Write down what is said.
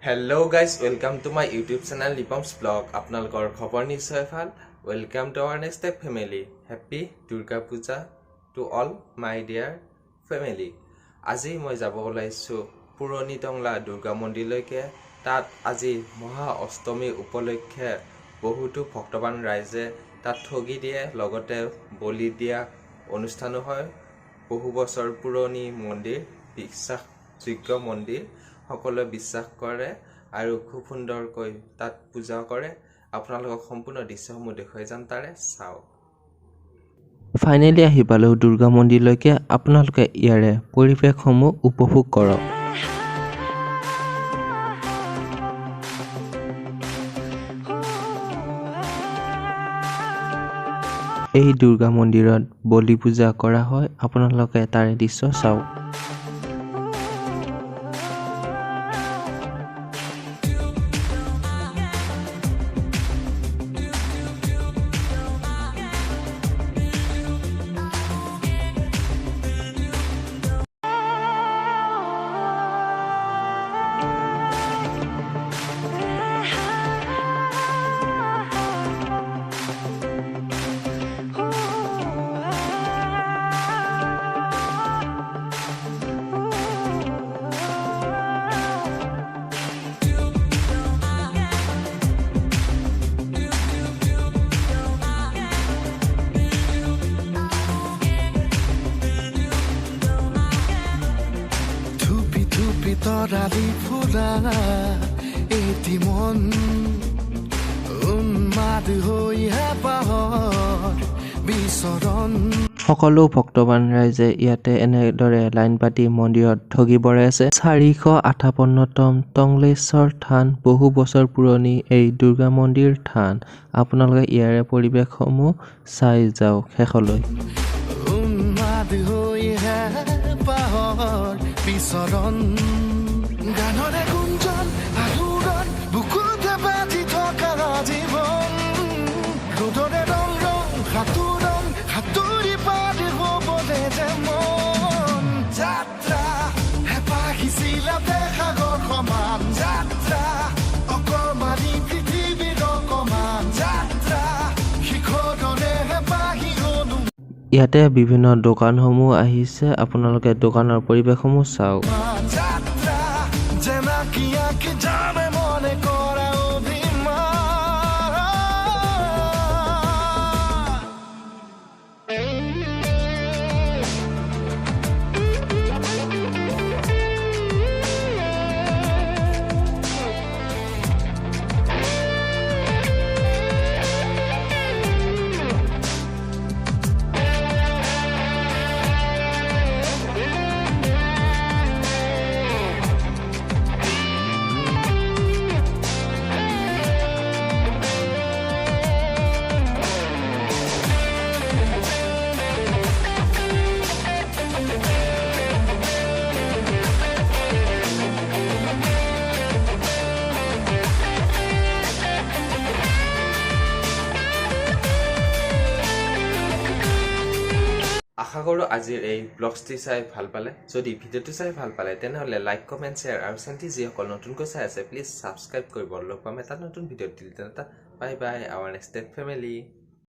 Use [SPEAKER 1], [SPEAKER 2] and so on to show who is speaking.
[SPEAKER 1] Hello guys, welcome to my YouTube channel Nipam's Vlog. আপোনালোকৰ খবৰ নিশ্চয় ভাল। Welcome to our next step family. Happy Durga Puja to all my dear family. আজি মই যাব ওলাইছোঁ পুৰণি টংলা দুৰ্গা মন্দিৰলৈকে। তাত আজি মহা অষ্টমী উপলক্ষে বহুতো ভক্তবান ৰাইজে তাত ঠগি দিয়ে, লগতে বলি দিয়া অনুষ্ঠানো হয়। বহু বছৰ পুৰণি মন্দিৰ, বিশ্বাসযোগ্য মন্দিৰ, সকলোৱে বিশ্বাস কৰে আৰু খুব সুন্দৰকৈ তাত পূজা কৰে। আপোনালোকক সম্পূৰ্ণ দৃশ্যসমূহ দেখুৱাই যাম, তাৰে চাওক।
[SPEAKER 2] ফাইনেলি আহি পালোঁ দুৰ্গা মন্দিৰলৈকে। আপোনালোকে ইয়াৰে পৰিৱেশসমূহ উপভোগ কৰক। এই দুৰ্গা মন্দিৰত বলি পূজা কৰা হয়। আপোনালোকে তাৰে দৃশ্য চাওক।
[SPEAKER 3] থুপি থুপি তৰালি ফুলা এটি মন উন্মাদ হৈ হেঁপাহৰ বিচৰণ।
[SPEAKER 2] সকলো ভক্তবান ৰাইজে ইয়াতে এনেদৰে লাইন পাতি মন্দিৰত ঠগি বঢ়াই আছে। 458তম টংলেশ্বৰ থান, বহু বছৰ পুৰণি এই দুৰ্গা মন্দিৰ থান। আপোনালোকে ইয়াৰে পৰিৱেশসমূহ চাই যাওক শেষলৈ।
[SPEAKER 3] উন্মাদ হৈ হেঁপাহৰ বিচৰণ, গানৰে গুঞ্জন আলোড়ন বুকুতে বাজি থকা জীৱন, ৰ'দৰে ৰং ৰং সাঁতোৰণ সাঁতুৰি পাৰ হ'বলে যে মন। যাত্ৰা হেঁপাহ সিঁচিলাতে সাগৰ সমান, যাত্ৰা অকমানি পৃথিৱীৰ অকমান, যাত্ৰা শিখৰৰে হেঁপাহি হনো।
[SPEAKER 2] ইয়াতে বিভিন্ন দোকানসমূহ আহিছে। আপোনালোকে দোকানৰ পৰিৱেশসমূহ চাওক।
[SPEAKER 3] যাত্ৰা জেনাকি আঁকি যাবে মনে কৰা অভিমান।
[SPEAKER 1] আশা কৰোঁ আজিৰ এই ব্লগছটি চাই ভাল পালে। যদি ভিডিঅ'টো চাই ভাল পালে, তেনেহ'লে লাইক, কমেণ্ট, শ্বেয়াৰ আৰু চেনেলটি যিসকল নতুনকৈ চাই আছে, প্লিজ ছাবস্ক্ৰাইব কৰিব। লগ পাম এটা নতুন ভিডিঅ'ত। দিল, এটা bye bye, our next family.